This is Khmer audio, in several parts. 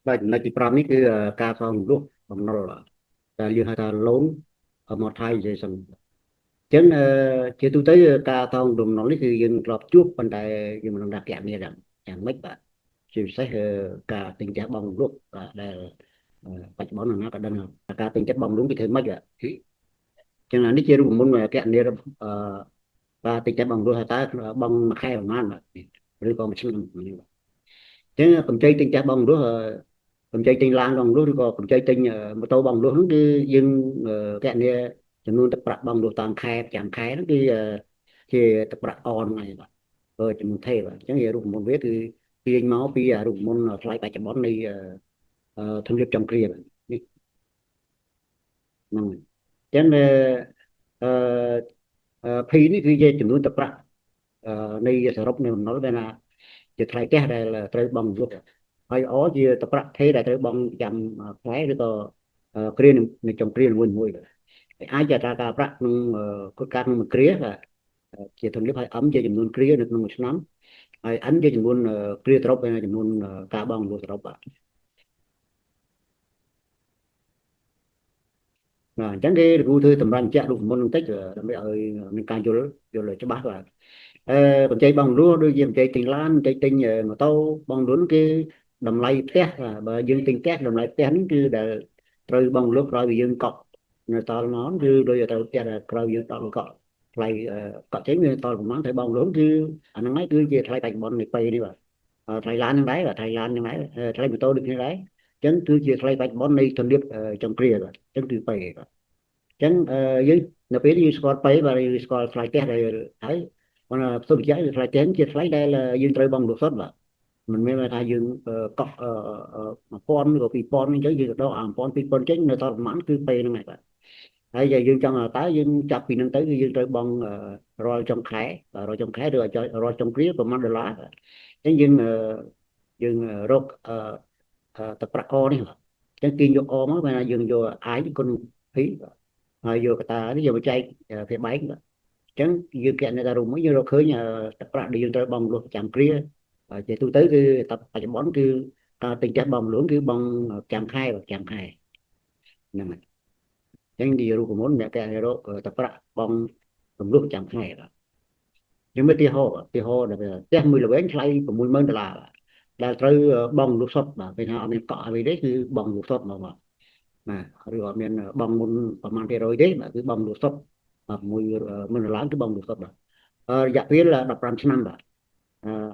បាទចំណុចទី5នេះគឺការសងរំលោះបំណុលដែលយើងហៅថា loan amortization អញ្ចឹងជាទូទៅការសងបំណុលនេះគឺយើងធ្លាប់ជួបប៉ុន្តែយើងមិនដឹងថាគណនាយ៉ាងម៉េចបាទជាពិសេសការទិញផ្ទះបង់រំលោះបាទដែលបច្ចុប្បន្នណាក៏ដឹងថាការទិញផ្ទះបង់រំលោះគេធ្វើម៉េចបាទអញ្ចឹងនេះជារូបមន្តគណនាបាទទិញផ្ទះបង់រំលោះថាតើបង់មួយខែប្រហែលបាទឬក៏មួយឆ្នាំបាទអញ្ចឹងកម្ចីទិញផ្ទះបង់រំលោះកម្ចីទិញឡានបង់រំលោះឬក៏កម្ចីទិញម៉ូតូបង់រំលោះហ្នឹងគឺយើងគណនាចំនួនទឹកប្រាក់បង់រំលោះតាមខែប្រចាំខែហ្នឹងគឺជាទឹកប្រាក់អនហ្នឹងបាទចំនួនថេបាទអញ្ចឹងរូបមន្តវាគឺទាញមកពីរូបមន្តថ្លៃបច្ចុប្បន្ននៃធនធានចុងគ្រានេះហ្នឹងអញ្ចឹងអឺ P នេះគឺជាចំនួនទឹកប្រាក់នៃសរុបនៃបំណុលដែលថាជាថ្លៃផ្ទះដែលត្រូវបង់រំលោះហើយអជាទឹកប្រាក់ថេដែលត្រូវបង់ចាំខែឬក៏គ្រានៅចុងគ្រាមួយមួយអាចជាអត្រាការប្រាក់ក្នុងគាត់ការក្នុងមួយគ្រាបាទជាធនធានហើយ M ជាចំនួនគ្រានៅក្នុងមួយឆ្នាំហើយ N ជាចំនួនគ្រាសរុបចំនួនការបង់រំលោះសរុបបាទបាទអញ្ចឹងគេគ្រូធ្វើតម្រាញជាក់រូបមន្តបន្តិចដើម្បីឲ្យមានការយល់ច្បាស់បាទកម្ចីបង់រំលោះដូចជាកម្ចីទិញឡានកម្ចីទិញម៉ូតូបង់រំលោះគឺតម្លៃផ្ទះបើយើងទិញផ្ទះតម្លៃផ្ទះហ្នឹងគឺដែលត្រូវបង់រំលោះក្រោយពីយើងកក់នៅតល់មកគឺដូចត្រូវផ្ទះដែលក្រោយយើងដកកក់ថ្លៃកក់ចេញវាតប្រហែលត្រូវបង់រំលោះគឺអាហ្នឹងហើយគឺជាថ្លៃបច្ចុប្បន្ននៃពេលនេះបាទថ្លៃឡានហ្នឹងដែរបាទថ្លៃឡានហ្នឹងដែរថ្លៃម៉ូតូដូចគ្នាដែរអញ្ចឹងគឺជាថ្លៃបច្ចុប្បន្ននៃធនធានចុងគ្រាបាទអញ្ចឹងគឺពេលបាទអញ្ចឹងយើងនៅពេលយើងស្គាល់ពេលបាទយើងស្គាល់ថ្លៃផ្ទះដែលហើយគាត់ផ្ទុះបញ្ជាក់ថ្លៃផ្ទះជាថ្លៃដែលយើងត្រូវបង់រំលោះសុទ្ធបាទមិនមែនថាយើងកក់1000ឬក៏2000អញ្ចឹងយើងដកអា1000 2000ចេញនៅតប្រហែលគឺពេលហ្នឹងហើយបាទហើយយើងចង់តើយើងចាប់ពីហ្នឹងទៅគឺយើងត្រូវបង់រាល់ចុងខែរាល់ចុងខែឬរាល់ចុងគ្រាប្រហែលដុល្លារបាទអញ្ចឹងយើងរកទឹកប្រាក់អនេះបាទអញ្ចឹងទាញយកអមកបានយើងយក I គុណ P បាទហើយយកកតានេះយកមកចែកវាបែកបាទអញ្ចឹងយើងគណនាតារួមមកយើងរកឃើញទឹកប្រាក់ដែលយើងត្រូវបង់រំលោះប្រចាំគ្រាជាទូទៅគឺបច្ចុប្បន្នគឺការទិញផ្ទះបង់រំលោះគឺបង់ប្រចាំខែប្រចាំខែហ្នឹងហើយអញ្ចឹងជារូបមន្តអ្នកគេរកទឹកប្រាក់បង់រំលោះប្រចាំខែបាទយើងមើលទីហោដែលផ្ទះមួយល្វែងថ្លៃ60000ដុល្លារបាទដែលត្រូវបង់រំលោះសុទ្ធបាទពេលថាអត់មានកក់អ្វីទេគឺបង់រំលោះសុទ្ធមកបាទឬអត់មានបង់មុនប្រហែលភាគរយទេបាទគឺបង់រំលោះសុទ្ធបាទ10000ដុល្លារគឺបង់រំលោះសុទ្ធបាទរយៈពេល15ឆ្នាំបាទ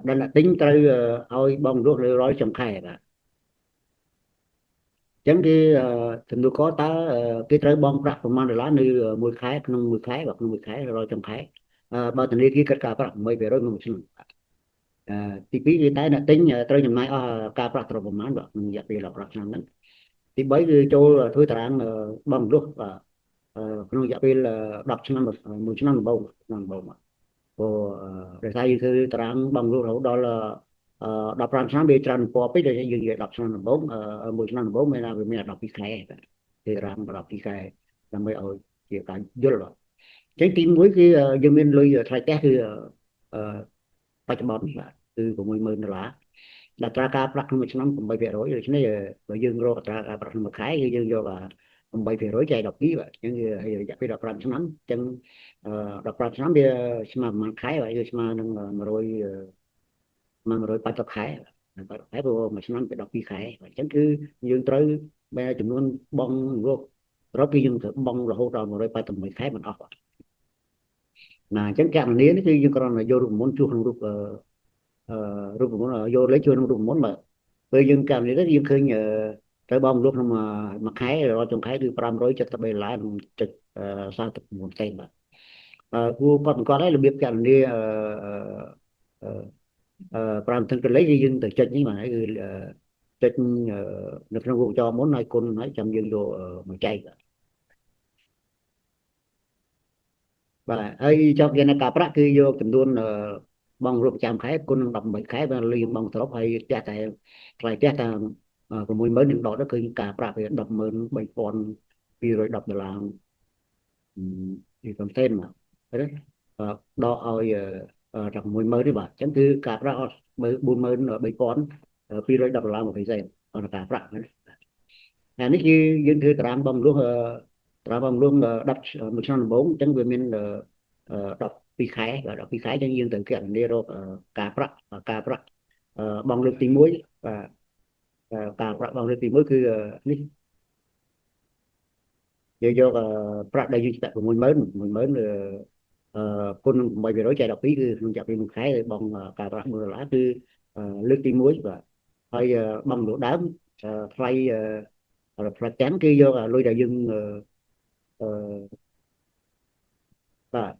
ដែលអ្នកទិញត្រូវឲ្យបង់រំលោះលើរាល់ចុងខែបាទអញ្ចឹងគឺចំនួនកតើគេត្រូវបង់ប្រាក់ប្រមាណដុល្លារនៅមួយខែក្នុងមួយខែបាទក្នុងមួយខែរាល់ចុងខែបើធនាគារគិតការប្រាក់8%ក្នុងមួយឆ្នាំបាទទី2គឺតែអ្នកទិញត្រូវចំណាយអស់ការប្រាក់ត្រឹមប្រមាណបាទក្នុងរយៈពេល15ឆ្នាំហ្នឹងទី3គឺចូលធ្វើតារាងបង់រំលោះបាទក្នុងរយៈពេល10ឆ្នាំមួយឆ្នាំដំបូងឆ្នាំដំបូងបាទព្រោះដោយសារយើងធ្វើតារាងបង់រំលោះរហូតដល់15ឆ្នាំវាច្រើនពណ៌ពេកដូចយើងនិយាយ10ឆ្នាំដំបូងមួយឆ្នាំដំបូងមានថាវាមាន12ខែបាទធ្វើតារាង12ខែដើម្បីឲ្យជាការយល់បាទអញ្ចឹងទី1គឺយើងមានលុយថ្លៃផ្ទះគឺបច្ចុប្បន្នបាទគឺ60000ដុល្លារអត្រាការប្រាក់ក្នុងមួយឆ្នាំ8%ដូច្នេះបើយើងរកអត្រាការប្រាក់ក្នុងមួយខែគឺយើងយក8%ចែក12បាទអញ្ចឹងរយៈពេល15ឆ្នាំអញ្ចឹង15ឆ្នាំវាស្មើប្រហែលខែបាទវាស្មើនឹង180ខែ80ខែព្រោះមួយឆ្នាំវា12ខែបាទអញ្ចឹងគឺយើងត្រូវបែរចំនួនបង់រករកគឺយើងត្រូវបង់រហូតដល់181ខែមិនអស់បាទណាអញ្ចឹងកណនានេះគឺយើងគ្រាន់តែយករូបមន្តជួសក្នុងរូបរូបមន្តយកលេខជួសក្នុងរូបមន្តបាទពេលយើងកណនាទៅយើងឃើញត្រូវបង់រំលោះក្នុងមួយខែរាល់ចុងខែគឺ573ដុល្លារនិង.49សេនបាទគួរគាត់បង្កត់ហើយរបៀបកណនា5ធនកលេសគឺយើងទៅចុចនេះបាទគឺចុចនៅក្នុងវងចរមុនហើយគុណហើយចាំយើងយកមកចែកបាទហើយចង់គេនៅការប្រាក់គឺយកចំនួនបង់រំលោះប្រចាំខែគុណនឹង18ខែបាទលុយបង់សរុបហើយផ្ទះតែថ្លៃផ្ទះតែ60000នឹងដកទៅឃើញការប្រាក់វា113,210ដុល្លារពីកំសេនបាទទេដកឲ្យតែ60000ទេបាទអញ្ចឹងគឺការប្រាក់អស់433,210ដុល្លារ20សេន អនការប្រាក់ណា។ នេះគឺយើងធ្វើតារាងបំលោះ តារាងបំលោះ10មួយឆ្នាំដំបូង អញ្ចឹងវាមាន12ខែ បាទ 12ខែ អញ្ចឹងយើងត្រូវគណនារកការប្រាក់ ការប្រាក់បងលើកទី1 បាទ ការប្រាក់បងលើកទី1គឺនេះ យើងយកប្រាក់ដែលយើងចាក់60000 60000 អឺគុណនឹង8%ចែក12 គឺក្នុងរយៈពេល1ខែបងការប្រាក់1ដុល្លារ គឺលើកទី1 បាទ។ ហើយបងលក់ដើមថ្លៃ ថ្លៃទាំងគឺយកលុយដែលយើង អឺបាទ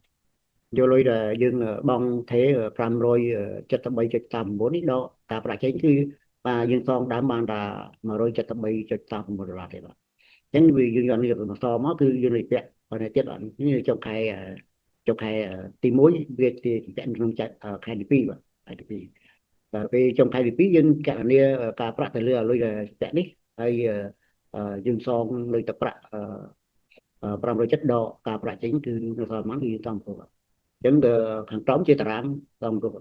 យកលុយដែលយើងបង់ថេ573.39នេះ ដកការប្រាក់ចេញ គឺបាទ យើងសងដើមបានតែ173.39ដុល្លារទេ បាទ។ អញ្ចឹងវាយើងយកនេះមកសមក គឺយើងលេខពាក់ប៉ុណ្ណេះទៀត បាទ នេះចុងខែ ចុងខែទី1 វាជាពាក់ក្នុងខែទី2 បាទ ខែទី2 បាទ។ ពេលចុងខែទី2 យើងកណនាការប្រាក់ទៅលើលុយដែលពាក់នេះ ហើយយើងសងលុយទៅប្រាក់570ដកការប្រាក់ចេញ គឺនៅសល់ប៉ុន្មាន គឺយើងតាមគ្រប់ បាទ។ អញ្ចឹងខាងក្រោមជាតារាងតាមគ្រប់